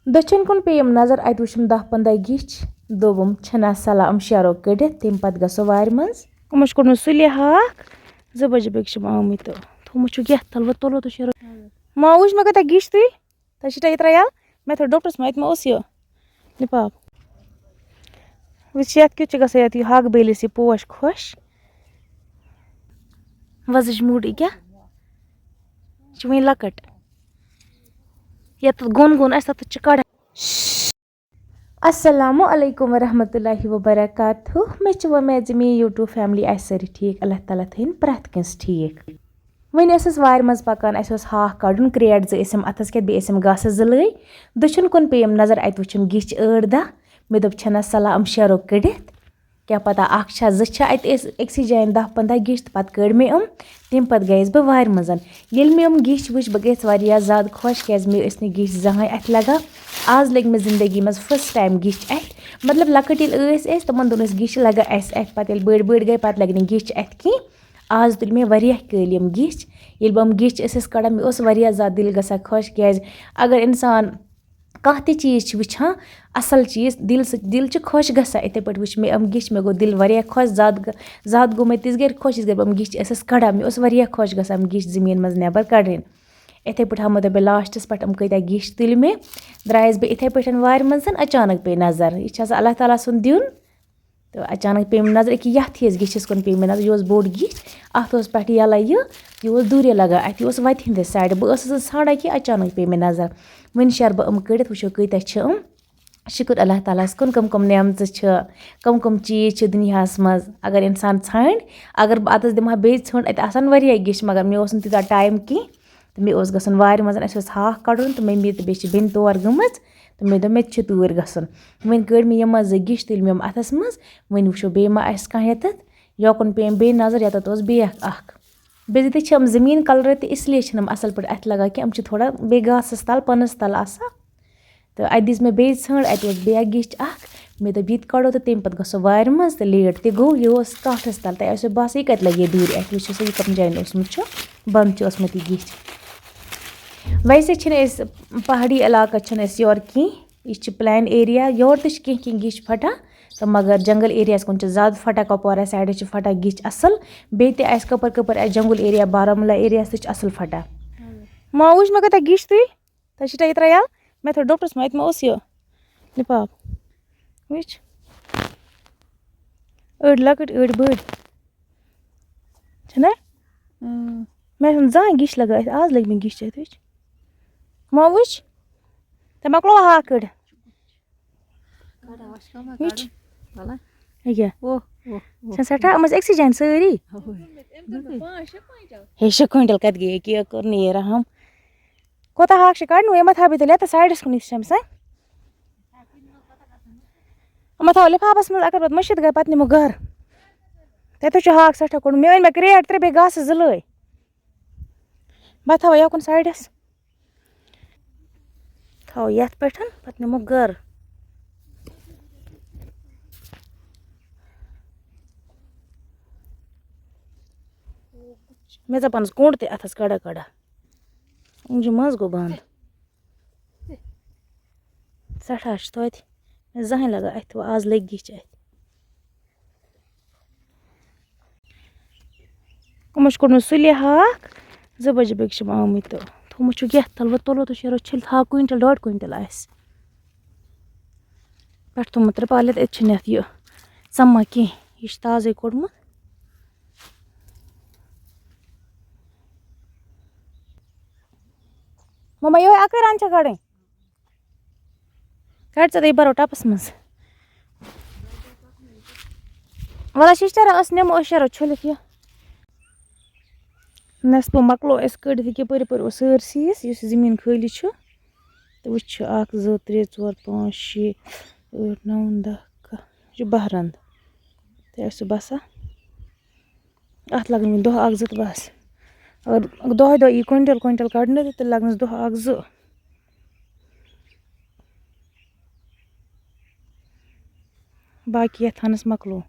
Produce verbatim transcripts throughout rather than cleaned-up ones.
دٔچھُن کُن پیٚیِم نظر، اَتہِ وٕچھِم دَہ پنٛداہ گِچ۔ دوٚپُم، "چھِنہ صلاح یِم شیرو کٔڑِتھ، تَمہِ پَتہٕ گژھو وارِ منٛز۔" یِمو چھُ کوٚڑمُت سُلہِ ہاکھ، زٕ بجہِ بٲگۍ چھِم آمٕتۍ تہٕ تھوٚمُت چھُکھ یَتھ تَل، وۄنۍ تُلو تہٕ شیرو۔ ما وٕچھ مےٚ کۭتیٛاہ گِچ تُہۍ؟ تۄہہِ چھُو ترٛاوِتھ ترٛےٚ یَلہٕ؟ مےٚ تھوٚو ڈاکٹرَس منٛز، اَتہِ ما اوس یہِ لِفاف؟ وٕچھ یَتھ کیُتھ چھُ گژھان، یَتھ یہِ ہاکہٕ بیلِس یہِ پوش خۄش۔ وۄزٕج موٗڈٕے کیٛاہ؟ یہِ چھِ وٕنہِ لۄکٕٹ۔ یَتھ گوٚن گوٚن آسہِ، تَتھ چھِ کَڑان۔ السلام علیکم ورحمۃ اللہ وبرکاتہ۔ مےٚ چھِ وۄمید زِ میٛٲنۍ YouTube family آسہِ سٲری ٹھیٖک۔ اللہ تعالیٰ تھٲیِن پرٛٮ۪تھ کٲنٛسہِ ٹھیٖک۔ وۄنۍ ٲسٕس وارِ منٛز پَکان، اَسہِ اوس ہاکھ کَڑُن، کرٛیٹ زٕ ٲسِم اَتھَس کٮ۪تھ، بیٚیہِ ٲسِم گاسہٕ زٕ لٲے۔ دٔچھُن کُن پیٚیِم نظر، اَتہِ وٕچھِم گِچ ٲٹھ دَہ۔ مےٚ دوٚپ، "چھَنہ صلاح یِم شیرو کٔڑِتھ؟" کیٛاہ پَتہ، اَکھ چھا زٕ چھا، اَتہِ ٲسۍ أکسٕے جایہِ دَہ پنٛداہ گِچ، تہٕ پَتہٕ کٔڑۍ مےٚ یِم۔ تَمہِ پَتہٕ گٔیَس بہٕ وارِ منٛز۔ ییٚلہِ مےٚ یِم گِچ وٕچھ، بہٕ گٔیَس واریاہ زیادٕ خۄش، کیٛازِ مےٚ ٲسۍ نہٕ گِچ زٕہٕنۍ اَتھِ لَگان۔ آز لٔگۍ مےٚ زِندگی منٛز first time گِچ اَتھِ۔ مطلب، لۄکٕٹۍ ییٚلہِ ٲسۍ أسۍ، تِمَن دۄہَن ٲسۍ گِچ لَگان اَسہِ اَتھِ، پَتہٕ ییٚلہِ بٔڑۍ بٔڑۍ گٔے، پَتہٕ لَگہِ نہٕ گِچ اَتھِ کِہیٖنۍ۔ آز تُلۍ مےٚ واریاہ کٲلۍ یِم گِچ۔ ییٚلہِ بہٕ یِم گِچ ٲسٕس کَڑان، مےٚ اوس واریاہ زیادٕ دِل گژھان خۄش، کیٛازِ اگر اِنسان کانٛہہ تہِ چیٖز چھِ وٕچھان، اَصٕل چیٖز، دِل سۭتۍ، دِل چھِ خۄش گژھان۔ یِتھَے پٲٹھۍ وٕچھ مےٚ یِم گِچ، مےٚ گوٚو دِل واریاہ خۄش، زیادٕ گٔ-، زیادٕ گوٚو مےٚ تِژھ گرِ خۄش، یِژھ گرِ بہٕ یِم گِچ ٲسٕس کَڑان۔ مےٚ اوس واریاہ خۄش گژھان یِم گِچ زٔمیٖن منٛز نٮ۪بر کَڑٕنۍ۔ یِتھَے پٲٹھۍ ہاومو تۄہہِ بہٕ لاسٹَس پٮ۪ٹھ یِم کۭتیٛاہ گِچ تُلۍ مےٚ۔ درٛایَس بہٕ یِتھَے پٲٹھۍ وارِ منٛز، اچانک پیٚیہِ نظر۔ یہِ چھِ آسان اللہ تعالیٰ سُنٛد دیُن۔ تہٕ اچانک پیٚیِم نظر أکہِ یَتھ ہِس گِچِس کُن، پیٚیہِ مےٚ نظر، یہِ اوس بوٚڑ گِچ، اَتھ اوس پٮ۪ٹھٕ یَلَے یہِ، یہِ اوس دوٗرے لَگان اَتھِ، یہِ اوس وَتہِ ہِنٛدِس سایڈٕ۔ بہٕ ٲسٕس نہٕ ژھانٛڈان کینٛہہ، اچانک پیٚیہِ مےٚ نظر۔ وٕنہِ شیرٕ بہٕ یِم کٔڑِتھ، وٕچھو کۭتیٛاہ چھِ یِم۔ شُکُر اللہ تعالیٰ ہَس کُن، کٕم کٕم نعمژٕ چھِ، کٕم کٕم چیٖز چھِ دُنیاہَس منٛز۔ اگر اِنسان ژھانٛڈِ، اگر بہٕ اَتَس دِمہٕ ہا بیٚیہِ ژھٲنٛڈ، اَتہِ آسَن واریاہ گِچ، مگر مےٚ اوس نہٕ تیوٗتاہ ٹایم کینٛہہ۔ تہٕ مےٚ اوس گژھُن وارِ منٛز، اَسہِ اوس ہاکھ کَڑُن، تہٕ مٔمی تہٕ بیٚیہِ چھِ بیٚنہِ تور گٔمٕژ، تہٕ مےٚ دوٚپ، "مےٚ تہِ چھُ توٗرۍ گژھُن۔" وۄنۍ کٔڑۍ مےٚ یِم زٕ گِچ، تُلۍ مےٚ یِم اَتھَس منٛز۔ وۄنۍ وٕچھو، بیٚیہِ ما آسہِ کانٛہہ یَتَتھ۔ یوکُن پیٚیَم بیٚیہِ نظر، یَتَتھ اوس بیٛاکھ اَکھ۔ بیٚیہِ تہِ چھِ یِم زٔمیٖن کَلرٕ تہِ، اِسلیے چھِنہٕ یِم اَصٕل پٲٹھۍ اَتھِ لَگان کینٛہہ، یِم چھِ تھوڑا بیٚیہِ گاسَس تَل، پَنَس تَل آسان۔ تہٕ اَتہِ دِژ مےٚ بیٚیہِ ژھٲنٛڈ، اَتہِ اوس بیٛاکھ گِچ اَکھ۔ مےٚ دوٚپ، "یہِ تہِ کَڑو تہٕ تَمہِ پَتہٕ گژھو وارِ منٛز"، تہٕ لیٹ تہِ گوٚو، یہِ اوس کاٹھَس تَل، تۄہہِ آسیو باسان، یہِ کَتہِ لَگہِ ہے دوٗرِ اَتھِ، وٕچھِو سا، یہِ کَمہِ جایہِ اوسمُت چھُ، بنٛد چھُ اوسمُت یہِ گِچ۔ ویسے چھِنہٕ أسۍ پہاڑی علاقَس چھِنہٕ أسۍ یورٕ کینٛہہ، یہِ چھِ plain area، یورٕ تہِ چھِ کینٛہہ کینٛہہ گِچ پھٹان، تہٕ مگر جنگل areaہَس کُن چھِ زیادٕ پھٹان، کۄپوارہ sideہٕ چھِ پھٹان گِچ اَصٕل، بیٚیہِ تہِ آسہِ کَپٲرۍ کَپٲرۍ آسہِ جنگل area، بارہمولہ areaہَس تہِ چھِ اَصٕل پھٹان۔ ما وٕچھ مےٚ کۭتیٛاہ گِچ تُہۍ؟ تۄہہِ چھِ ترٛاوِتھ ترٛےٚ یَلہٕ؟ مےٚ تھوٚو ڈاکٹرَس منٛز، اَتہِ ما اوس یہِ لِفاف؟ وٕچھ۔ أڑۍ لۄکٕٹۍ، أڑۍ بٔڑۍ۔ چھَنا؟ اۭں۔ مےٚ چھُنہٕ زانٛہہ گِچ لَگان اَتھِ، آز لٔگۍ مےٚ گِچ اَتھِ، وٕچھ۔ ما وٕچھ؟ تۄہہِ مۄکلووا ہاکھ کٔڑِتھ؟ کَڑا، وَش کَما وٕچھ۔ کَڑُن؟ وَلہ۔ ییٚکیٛاہ۔ اوہ، اوہ، اوہ۔ چھَنہٕ سٮ۪ٹھاہ، یِم ٲسۍ أکسٕے جایہِ سٲری۔ اَوے۔ ہے، شےٚ کویِنٹَل کَتہِ گٔیے؟ کیک کوٚر نہٕ یہِ رحم۔ کوتاہ ہاکھ چھِ کَڑُن؟ یہِ ما تھاوٕ بہٕ تیٚلہِ یَتَس سایڈَس کُن، یُس چھَم سا؟ یِم ما تھاوو لِفافَس منٛز، اگر پَتہٕ مٔشِتھ گٔے، پَتہٕ نِمو گَرٕ۔ تَتہِ چھُ ہاکھ سٮ۪ٹھاہ کوٚڑمُت۔ مےٚ أنۍ مےٚ کرٛیٹ ترٛےٚ، بیٚیہِ گاسہٕ زٕ لٲے۔ بہٕ تھاوَے یَکُن سایڈَس۔ تھاوَو یَتھ پٮ۪ٹھ، پَتہٕ نِمو گَرٕ۔ مےٚ دَپان، کوٚنٛڈ تہِ اَتھَس کَڑا کَڑا۔ یِم چھِ منٛز گوٚو بنٛد۔ سٮ۪ٹھاہ چھِ توتہِ۔ مےٚ زانٛہہ لَگان اَتھِ، وۄنۍ آز لٔگۍ گِچ اَتھِ۔ یِمو چھُ کوٚڑمُت سُلہِ ہاکھ، زٕ بجہِ بٲگۍ چھِ یِم آمٕتۍ تہٕ تھوٚمُت چھُکھ یَتھ تَل، وۄنۍ تُلو تہٕ شیرو چھٔلِتھ، ہاکھ کویِنٹَل، ڈۄڈ کویِنٹَل آسہِ۔ پٮ۪ٹھ تھوٚمُت ترٛپال یَتھ، أتۍ چھِنہٕ یَتھ یہِ ژَمان کینٛہہ، یہِ چھُ تازَے کوٚڑمُت۔ مما، یِہوٚے اَکٕے رَنٛگ چھےٚ کَڑٕنۍ؟ کَڑِ ژٕ تہٕ یہِ بَرو ٹَپَس منٛز۔ وَلہٕ شِشتَر، أسۍ نِمو، أسۍ شیرو چھٔلِتھ یہِ۔ نٮ۪صفہٕ مۄکلو اَسہِ کٔڑِتھ یہِ، کِتھ پٲرۍ یَپٲرۍ اوس سٲرسٕے یُس یہِ زٔمیٖن خٲلی چھُ۔ تہٕ وٕچھ، چھِ اَکھ، زٕ، ترٛےٚ، ژور، پانٛژھ، شےٚ، ٲٹھ، نَو، دَہ، کَہہ، یہِ چھُ بَہہ رَنٛد۔ تہٕ اَسہِ چھُ باسان، اَتھ لَگَن وۄنۍ دۄہ اَکھ زٕ تہٕ بَس۔ اگر دۄہَے دۄہَے یی کویِنٹَل کویِنٹَل کَڑنہٕ، تہٕ تیٚلہِ لَگنَس دۄہ اَکھ زٕ۔ باقٕے یَتھ تھَنَس مۄکلو۔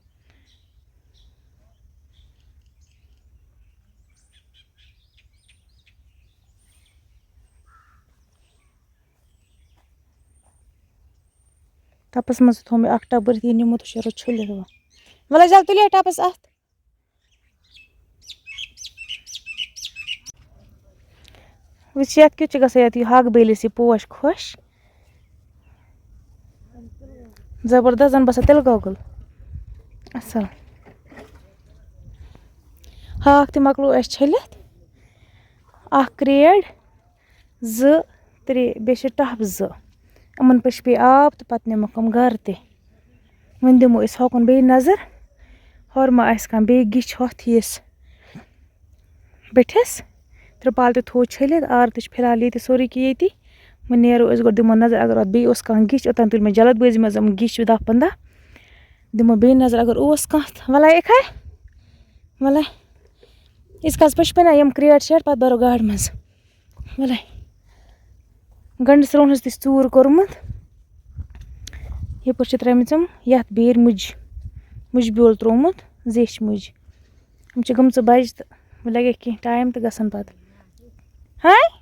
ٹَپَس منٛز تھوٚو مےٚ اَکھ ٹَب بٔرِتھ، یہِ نِمو تہٕ شیرو چھٔلِتھ وۄنۍ۔ وَلہٕ حظ، جلدی تُلِو ٹَپَس اَتھ۔ وٕچھ، یَتھ کیُتھ چھُ گژھان، یَتھ یہِ ہاکہٕ بیلِس یہِ پوش خۄش۔ زبردست، زَن باسان تِلہٕ گۄگُل۔ اَصٕل۔ ہاکھ تہِ مۄکلو اَسہِ چھٔلِتھ۔ اَکھ کرٛیڈ، زٕ، ترٛےٚ، بیٚیہِ چھِ ٹَب زٕ۔ یِمَن پٮ۪ٹھ چھِ بیٚیہِ آب تہٕ پَتہٕ نِمَکھ یِم گَرٕ تہِ۔ وۄنۍ دِمو أسۍ ہۄکُن بیٚیہِ نظر، ہورٕ ما آسہِ کانٛہہ بیٚیہِ گِچ ہۄتھ یِس بٔٹھِس۔ ترٛپال تہِ تھوٚو چھٔلِتھ، آرٕ تہِ چھِ فِلحال ییٚتی سورُے کینٛہہ ییٚتی۔ وۄنۍ نیرو أسۍ گۄڈٕ، دِمو نظر، اگر اَتھ بیٚیہِ اوس کانٛہہ گِچ، اوٚتام تُلۍ مےٚ جلد بٲزی منٛز یِم گِچ دَہ پنٛداہ۔ دِمو بیٚیہِ نظر، اگر اوس کانٛہہ تہٕ وَلَے اِکھَے، وَلَے۔ ییٖتِس کالَس پٔشہِ پَنہ یِم کرٛیٹ شیٹ، پَتہٕ بَرو گاڑِ منٛز۔ وَلَے۔ گَنٛڈٕ سرٛوٚن حظ تہِ چھِ ژوٗر کوٚرمُت۔ یَپٲرۍ چھِ ترٛٲومٕژ یِم یَتھ بیٖرۍ مُجہِ، مُجہِ بیول ترٛوومُت، زیچھِ مُجہِ۔ یِم چھِ گٔمژٕ بَجہِ تہٕ وۄنۍ لَگہِ کینٛہہ ٹایم تہٕ گژھن پَتہٕ۔ ہاے؟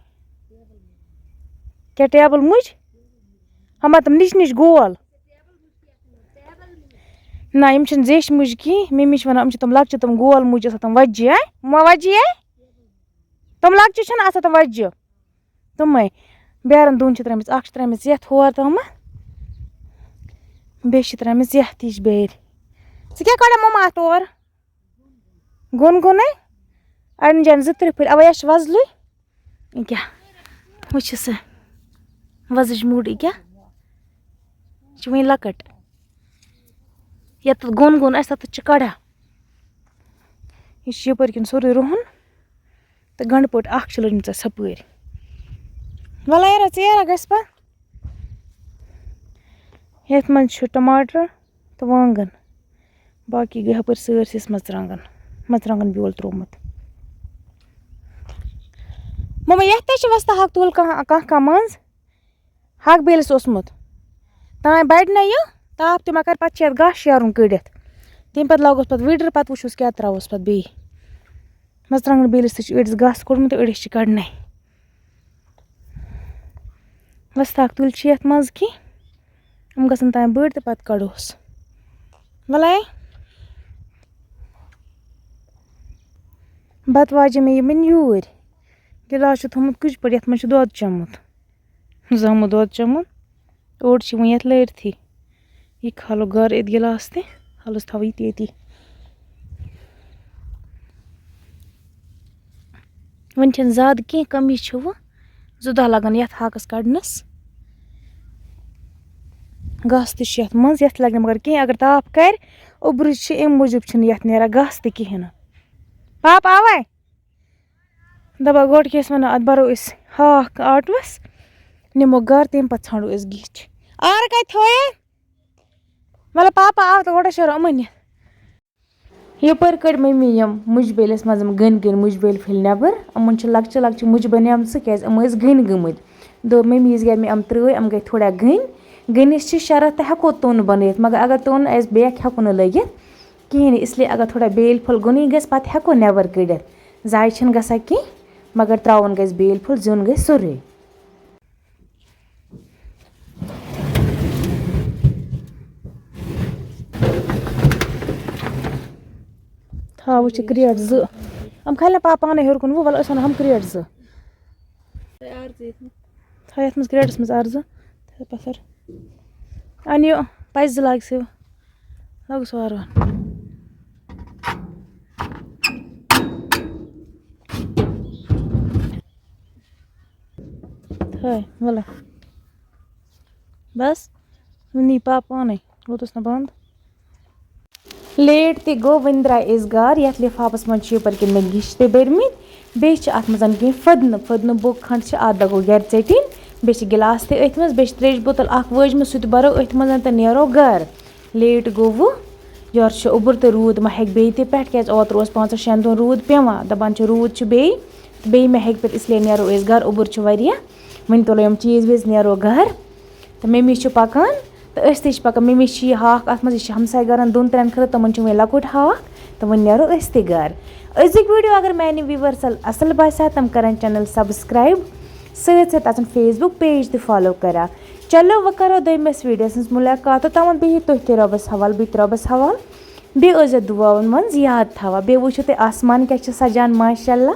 کیٛاہ ٹیبٕل مُجہِ؟ ہما تِم نِچ نِچ گول۔ نہ، یِم چھِنہٕ زیچھِ مُجہِ کِہیٖنۍ۔ مِمی چھِ وَنان، یِم چھِ تِم لۄکچہِ، تِم گول مُجہِ آسان، تِم وَجہِ، ہاے؟ ما وَجہِ، ہاے؟ تِم لۄکچہِ چھِنہٕ آسان تِم وَجہِ۔ تِمَے۔ بیرَن دۄن چھِ ترٛٲومٕژ، اَکھ چھِ ترٛٲومٕژ یَتھ ہور تامَتھ، بیٚیہِ چھِ ترٛٲومٕژ یَتھ ہِش بیرِ۔ ژٕ کیٛاہ کَڑان مَما اَتھ تور؟ گوٚن گوٚنَے۔ اَڑٮ۪ن جایَن زٕ ترٛےٚ پھٔلۍ۔ اَوَے اَسہِ چھِ وۄزلُے۔ یہِ کیٛاہ؟ وٕچھ سا۔ وۄزٕج موٗڈ یہِ کیٛاہ؟ یہِ چھِ وٕنہِ لۄکٕٹ۔ یَتَتھ گوٚن گوٚن آسہِ، تَتَتھ چھِ کَڑان۔ یہِ چھُ یَپٲرۍ کِنۍ سورُے رُہُن۔ تہٕ گنٛڈٕ پٔٹ اَکھ چھِ لٔجمٕژ اَسہِ ہُپٲرۍ۔ وَلہٕ یارا، ژیر ہا گژھِ پَتہٕ۔ یَتھ منٛز چھُ ٹماٹر تہٕ وانٛگَن۔ باقٕے گٔے ہُپٲرۍ سٲرسٕے یَس مَرژٕوانٛگَن، مَرژٕوانٛگَن بیول ترٛوومُت۔ مَما، یَتھ تہِ چھِ وَستہٕ ہاکہٕ توٗل کانٛہہ، کانٛہہ، کانٛہہ منٛز۔ ہاکہٕ بیلِس اوسمُت۔ تام بَڑِ نہ یہِ، تاپھ تہِ مۄکلہِ، پَتہٕ چھِ یَتھ گاسہٕ شیرُن کٔڑِتھ۔ تَمہِ پَتہٕ لاگوس پَتہٕ وِڈٕر، پَتہٕ وٕچھوس کیٛاہ ترٛاووس پَتہٕ بیٚیہِ۔ مَرژٕوانٛگَن بیلِس تہِ چھِ أڑِس گاسہٕ کوٚڑمُت تہٕ أڑِس چھِ کَڑنَے۔ وۄستہٕ ہاکہٕ تُلۍ چھِ یَتھ منٛز کینٛہہ، یِم گژھن تام بٔڑۍ تہٕ پَتہٕ کَڑوس۔ وَلَے، بَتہٕ واجہِ مےٚ یِمَن یوٗرۍ۔ گِلاس چھُ تھوٚمُت کُجہِ پٲٹھۍ، یَتھ منٛز چھُ دۄد چوٚمُت۔ زامُت دۄد چوٚمُت۔ اوٚڑ چھِ وۄنۍ یَتھ لٲرتھٕے۔ یہِ کھالو گَرٕ أتھۍ گِلاس تہِ، کھالوس تھاوو یہِ تہِ أتی۔ وۄنۍ چھَنہٕ زیادٕ کینٛہہ، کَمی چھِ وۄنۍ زٕ دۄہ لَگَن یَتھ ہاکَس کَڑنَس۔ گاسہٕ تہِ چھُ یَتھ منٛز، یَتھ لَگہِ نہٕ مگر کینٛہہ، اگر تاپھ کَرِ، اوٚبرُج چھِ، اَمہِ موٗجوٗب چھُنہٕ یَتھ نیران گاسہٕ تہِ کِہیٖنۍ نہٕ۔ پاپہٕ آوَے؟ دَپان گۄڈٕ کیٛاہ ٲسۍ وَنان، اَتھ بَرو أسۍ ہاکھ آٹوَس، نِمو گَرٕ، تَمہِ پَتہٕ ژھانٛڈو أسۍ گِچ۔ آرٕ کَتہِ تھٲیِتھ؟ مطلب، پاپا آو تہٕ گۄڈٕ شیرو یِمَن یہِ۔ یَپٲرۍ کٔڑۍ مٔمی یِم مُجہِ بیلِس منٛز یِم گٔنۍ گٔنۍ مُجہِ بیلۍ پھٔلۍ نٮ۪بَر۔ یِمَن چھِ لۄکچہِ لۄکچہِ مُجہِ بَنیمژٕ، کیٛازِ یِم ٲسۍ گٔنۍ گٔمٕتۍ۔ دوٚپ مٔمی یِژ گرِ مےٚ یِم ترٛٲے، یِم گٔے تھوڑا گٔنۍ۔ گٔنِس چھِ شرط تہٕ ہٮ۪کو توٚن بَنٲیِتھ، مگر اگر توٚن آسہِ، بیکھ ہٮ۪کو نہٕ لٲگِتھ کِہیٖنۍ۔ اِسلیے اگر تھوڑا بیلۍ پھوٚل گوٚنٕے گژھِ، پَتہٕ ہٮ۪کو نٮ۪بَر کٔڑِتھ۔ ضایع چھِنہٕ گژھان کینٛہہ، مگر ترٛاوُن گژھِ بیلۍ پھوٚل، زیُن گژھِ سورُے۔ تھاوٕ چھِ کرٛیٹ زٕ۔ یِم کھالہِ نہ پاپہٕ پانَے ہیوٚر کُن، وۄنۍ وَلہٕ أسۍ اَنو ہُم کرٛیٹ زٕ۔ تھاو یَتھ منٛز کرٛیٹَس منٛز اَرزٕ۔ تھاو پَتھر۔ اَن یہِ پَزِ زٕ لاگہِ سُہ۔ لاگُس وارٕ وارٕ۔ تھٲے، وَلہٕ۔ بَس، وٕنی پاپہٕ پانَے، روٗدُس نہٕ بنٛد۔ لیٹ تہِ گوٚو، وٕنۍ درٛاے أسۍ گار۔ یَتھ لِفافَس منٛز چھِ یَپٲرۍ کِنۍ مےٚ گِچ تہِ بٔرۍمٕتۍ۔ بیٚیہِ چھِ اَتھ منٛز کینٛہہ فٔدنہٕ، فٔدنہٕ بوٚک کھنٛڈ چھِ، اَتھ دَگو گَرِ ژیٚٹِنۍ۔ بیٚیہِ چھِ گِلاس تہِ أتھۍ منٛز، بیٚیہِ چھِ ترٛیشہِ بوتل اَکھ وٲجمٕژ، سُہ تہِ بَرو أتھۍ منٛز تہٕ نیرو گَرٕ۔ لیٹ گوٚو وۄنۍ۔ یورٕ چھُ اوٚبُر تہٕ روٗد ما ہیٚکہِ بیٚیہِ تہِ پٮ۪ٹھ، کیٛازِ اوترٕ اوس پانٛژَن شٮ۪ن دۄہَن روٗد پٮ۪وان۔ دَپان چھِ روٗد چھُ بیٚیہِ تہٕ بیٚیہِ ما ہیٚکہِ پٮ۪تھ، اِسلیے نیرو أسۍ گَرٕ، اوٚبُر چھُ واریاہ۔ وۄنۍ تُلو یِم چیٖز ویٖز، نیرو گَرٕ۔ تہٕ مٔمی چھِ پَکان تہٕ أسۍ تہِ چھِ پَکان۔ مٔمی چھِ یہِ ہاکھ اَتھ منٛز، یہِ چھِ ہمساے گَرَن دۄن ترٛٮ۪ن خٲطرٕ، تِمَن چھُ وۄنۍ لۄکُٹ ہاکھ تہٕ وۄنۍ نیرو أسۍ تہِ گَرٕ۔ أزیُک ویٖڈیو اگر میٛانہِ viewers اَصٕل باسہِ ہا، تِم کَرَن channel subscribe، سۭتۍ سۭتۍ آسَن Facebook page تہِ follow کَران۔ چلو، وۄنۍ کرو دوٚیمِس ویٖڈیوَس منٛز مُلاقات۔ توٚتام بِہِو تُہۍ تہِ رۄبَس حوال، بہٕ تہِ رۄبَس حوال۔ بیٚیہِ ٲسۍزیو دُعاوَن منٛز یاد تھاوان۔ بیٚیہِ وٕچھِو تُہۍ آسمان کیٛاہ چھُ سَجان، ماشاء اللہ۔